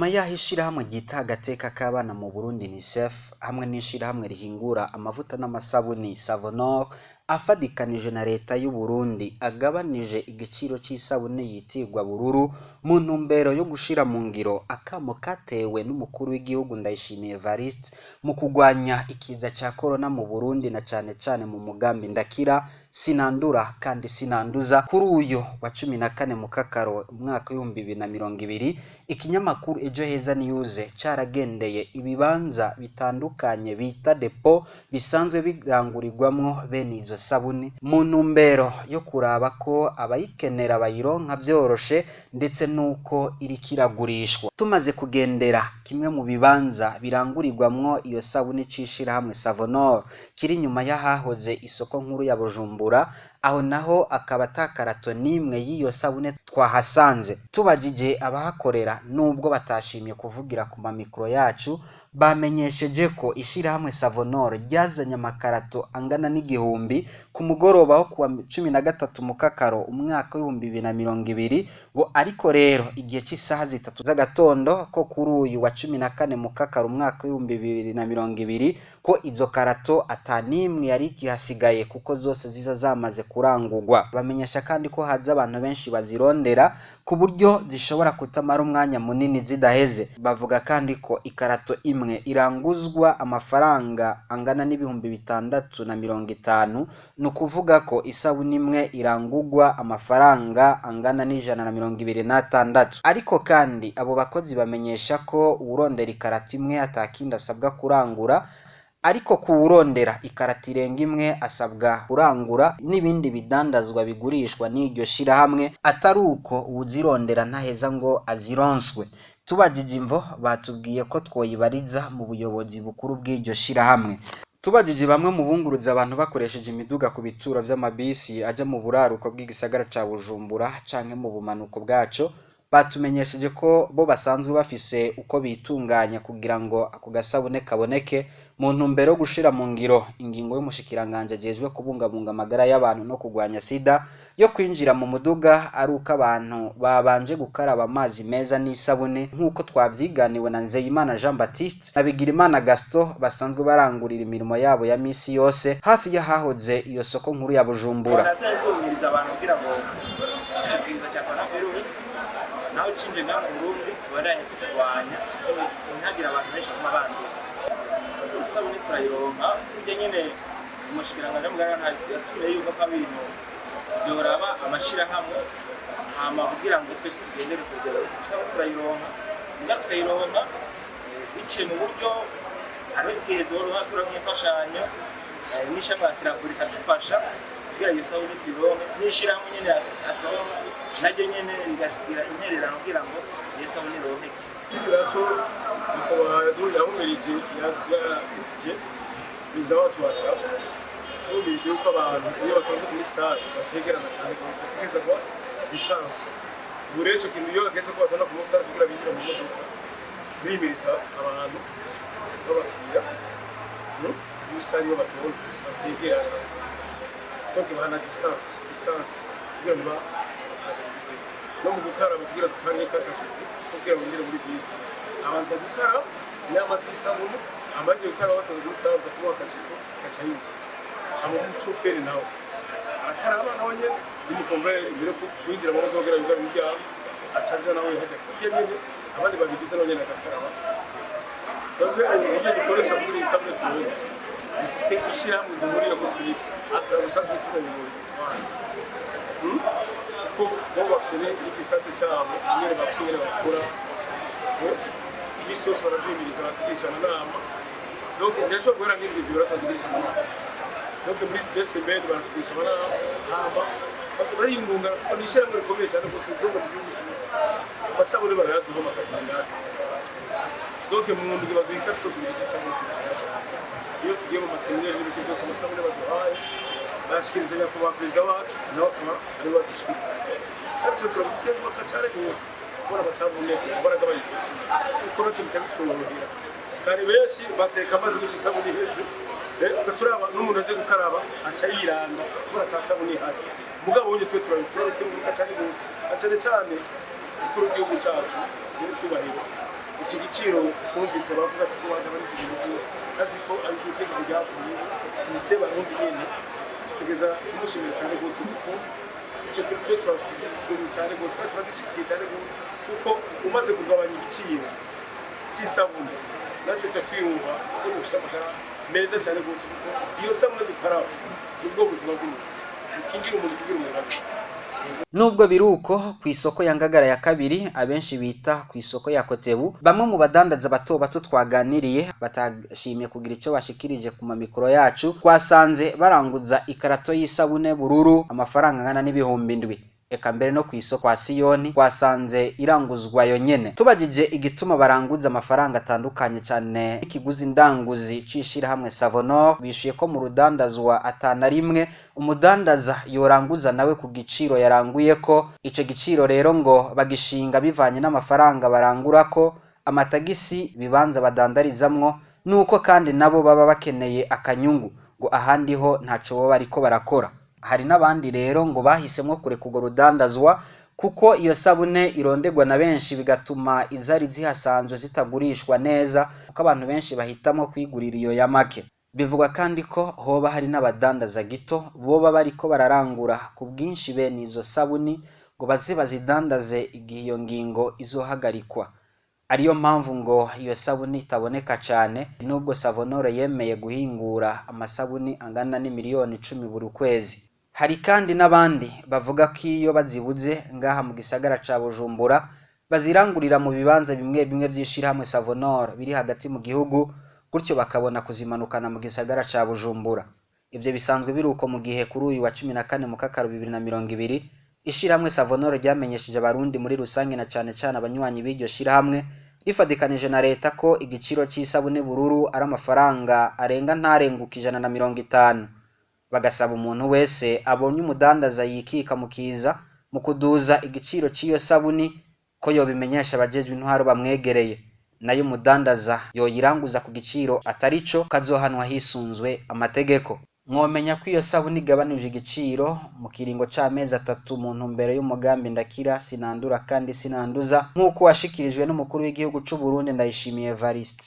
Inyuma y'aho ishirahamwe ryita agateka k'abana mu Burundi UNICEF hamwe n'ishirahamwe rihingura amavuta n'amasabuni Savonor afadikanije na leta y'u Burundi agabanije igiciro c'isabune yitirwa bururu mu ntumbero yo gushira mu ngiro akamo katewe n'umukuru w'igihugu Ndayishimiye Evariste mu kugwanya ikiza ca corona mu Burundi na cane cane mu mugambi ndakira sinandura kandi sinanduza. Kuri uyo wa 14 Mukakaro umwaka w'2020, ikinyamakuru Ejo Heza News caragendeye ibibanza bitandukanye bita dépôt bisanzwe birangurirwamwo bene izo sabuni mu ntumbero yo kuraba ko abayikenera bayironka vyoroshe, ndetse nuko iriko iragurishwa. Tumaze kugendera kimwe mu bibanza birangurirwamwo iyo sabuni c'ishirahamwe Savonor kiri inyuma y'ahahoze isoko nkuru ya Bujumbura, aho naho akaba ata karato n'imwe y'iyo sabune twahasanze. Tubajije abahakorera, nubwo batashimye kuvugira ku mamikro yacu, bamenyesheje ko ishirahamwe Savonor ryazanye amakarato angana n'1000 ku mugoroba wo kuwa 13 Mukakaro umwaka w'2020, ngo ariko rero igihe c'isaha 3 z'agatondo ko kuri uyu wa 14 Mukakaro umwaka w'2020 ko izo karato ata n'imwe yari ikihasigaye kuko zose ziza zamaze kurangurwa. Bamenyesha kandi ko haza abantu benshi bazirondera ku buryo zishobora kutamara umwanya munini zidaheze. Bavuga kandi ko ikarato imwe iranguzwa amafaranga angana n'650,000, ni ukuvuga ko isabune imwe irangurwa amafaranga angana n'126. Ariko kandi abo bakozi bamenyesha ko uwurondera ikarato imwe atakindi asabwa kurangura, ariko kuwurondera ikarato irenga imwe asabwa kurangura n'ibindi bidandazwa bigurishwa n'iryo shirahamwe, atari uko uwuzirondera ntaheza ngo azironswe. Tubajije imvo, batubwiye ko twoyibariza mu buyobozi bukuru bw'iryo shirahamwe. Tubajije bamwe mu bunguruza abantu bakoresheje imiduga ku bituro vy'amabisi aja mu buraruko bw'igisagara ca Bujumbura canke mu bumanuko bwaco, batumenyesheje ko bo basanzwe bafise uko bitunganya kugira ngo ako gasabune kaboneke mu ntumbero yo gushira mu ngiro ingingo y'umushikiranganji ajejwe kubungabunga amagara y'abantu no kugwanya sida yo kwinjira mu muduga ari uko abantu babanje gukaraba amazi meza n'isabune, nk'uko twavyiganiwe na Nzeyimana Jean Baptiste na Bigirimana Gaston basanzwe barangurira imirimo yabo ya misi yose hafi y'ahahoze iyo soko nkuru ya Bujumbura. Natari guhumiriza abantu kugira ngo icyo kiza cya coronavirus naho cinje ngaha mu Burundi tubandanye tukirwanya, ntihagire abantu benshi baguma bandura. Isabune turayironka kurya nyene umushikiranganji w'amagara yatumye yuko ko ibintu vyoraba amashirahamwe hama kugira ngo twese tugendere ku rugero. Isabune turayironka, muga tukayironka biciye mu buryo, hariho igihe duhora turonka imfashanyo n'ishami la rikadufasha kugira iyo sabune tuyironke, n'ishirahamwe nyene asabose naryo nyene rigashyira intererano kugira ngo iyo sabune ironkeke. Naco yahumirije yaje perezida wacu wa ATRABU, yahumirije yuko abantu iyo batonze kuri stade bategerana cyane rwose, bategereza kuba distance. Ubu rero ico kintu iyo hageze ko batonda ku stade kugira binjire mu modoka, turihimiriza abantu bababwira muri stade iyo batonze bategerana, donc bahana distance kugira ngo batabivuze no mu gukaraba, kugira dutange kakashito kugira ngo binjire muri bisi abanza gukaraba n'amazi y'isabune. Amaze gukaraba batonze kuri stade, bacumuha akashito gaca yinjira. Hama umushoferi nawe arakaraba nawe nyene n'umukomveri mbere yo kwinjira mu modoka kugira yugare umuryango, aca aja nawe hajya kurya nyene abandi babigize, nawe nyene agakaraba. Twebwe uburyo dukoresha kuri iyi sabune tubonye, dufise ishirahamwe duhuriyeko twese ATRABU, usanzwe turongoye dutwara ko bo bafise n'igisate cabo nyene, bafise ingene bakora. Imisi yose baraduhimiriza, batugirisha amanama, donc ndashobora guhera nk'indwi 2 batatugirisha amanama, donc muri 2 semaines baratugirisha amanama, hama bariyungunga kuko ni ishirahamwe rikomeye cyane rwose. Donc mu gihugu cyose amasabune barayaduha bakatandatu, donc mu ndwi baduha ikarito 2 z'isabune tuzishaka. Iyo tugiye mu maseminari n'ibindi byose, amasabune baduhaye bayashikiriza nyakubahwa perezida wacu, nawe akaba ariwe badushikiriza. Kandi twe turabikenguruka cyane rwose kubona amasabune baragabanije ibiciro, kuko nacyo bica bitworohera. Kare benshi bateka amazi guca isabune iheze, ugaca uraba n'umuntu aje gukaraba aca yiranga kubera ata sabune ihari. Mugabo wonye twe turabikenguruka cyane rwose, na cyane cyane umukuru w'igihugu cyacu nyir'icyubahiro. Iki giciro twumvise bavuga ati ko bagabanije ibintu byose, azi ko ari ku itegeko ryavuye ni se Barundi nyene, tugeza kumushimira cyane rwose, kuko icyo kintu cyo turakugumye cyane rwose kandi turagishyigikiye cyane rwose, kuko umaze kugabanya igiciro cy'isabune natwe tuba twiyumva ko dufite amagara meza cyane rwose, kuko iyo sabune dukaraba nibwo buzima bw'umuntu, bukingira umuntu kugira umuntu apfe. Nubwo biruko, ku isoko ya Ngagara ya kabiri, abenshi bita ku isoko ya Kotebu, bamwe mu badandaza bato bato twaganiriye batashimye kugira ico bashikirije ku mamikoro yacu, twasanze baranguza ikarato y'isabune bururu amafaranga angana n'7,000. Eka mbere no ku isoko kwa Siyoni twasanze iranguzwa yonyene. Tubajije igituma baranguza amafaranga atandukanye cane ikiguzi ndanguzi c'ishirahamwe Savonor, bishuye ko mu rudandazwa atana rimwe umudandaza yoranguza nawe ku giciro yaranguye ko. Ico giciro rero ngo bagishinga bivanye n'amafaranga barangurako, amatagisi, bibanza badandarizamwo, nuko kandi nabo baba bakeneye akanyungu, ngo ahandi ho ntaco boba bariko barakora. Hari n'abandi rero ngo bahisemwo kureka urwo rudandazwa kuko iyo sabune irondegwa na benshi, bigatuma izari zihasanzwe zitagurishwa neza kuko abantu benshi bahitamwo kwigurira iyo ya make. Bivugwa kandi ko hoba hari n'abadandaza gito boba bariko bararangura ku bwinshi bene izo sabuni ngo baze bazidandaze igihe iyo ngingo izohagarikwa. Ariyo mpamvu ngo iyo sabuni itaboneka cane, nubwo Savonor yemeye guhingura amasabuni angana n'10 miliyoni buri kwezi. Hari kandi n'abandi bavuga ko iyo bazibuze ngaha mu gisagara ca Bujumbura bazirangurira mu bibanza bimwe bimwe vy'ishirahamwe Savonor biri hagati mu gihugu, gutyo bakabona kuzimanukana mu gisagara ca Bujumbura. Ivyo bisanzwe biruko mu gihe kuri uyu wa 14 Mukakaro 2020 ishirahamwe Savonor ryamenyesheje abarundi muri rusange na cane cane abanywanyi b'iryo shirahamwe rifadikanije na leta ko igiciro c'isabune bururu ari amafaranga arenga ntarenguka 150, bagasaba umuntu wese abonye umudandaza yikika mu kiza mu kuduza igiciro c'iyo sabuni ko yobimenyesha abajejwe intwaro bamwegereye, nayo umudandaza yoyiranguza ku giciro atarico kazohanwa hisunzwe amategeko. Mwomenya ko iyo sabuni igabanije igiciro mu kiringo c'amezi 3 mu ntumbero y'umugambi ndakira sinandura kandi sinanduza, nk'uko washikirijwe n'umukuru w'igihugu c'u Burundi Ndayishimiye Evariste.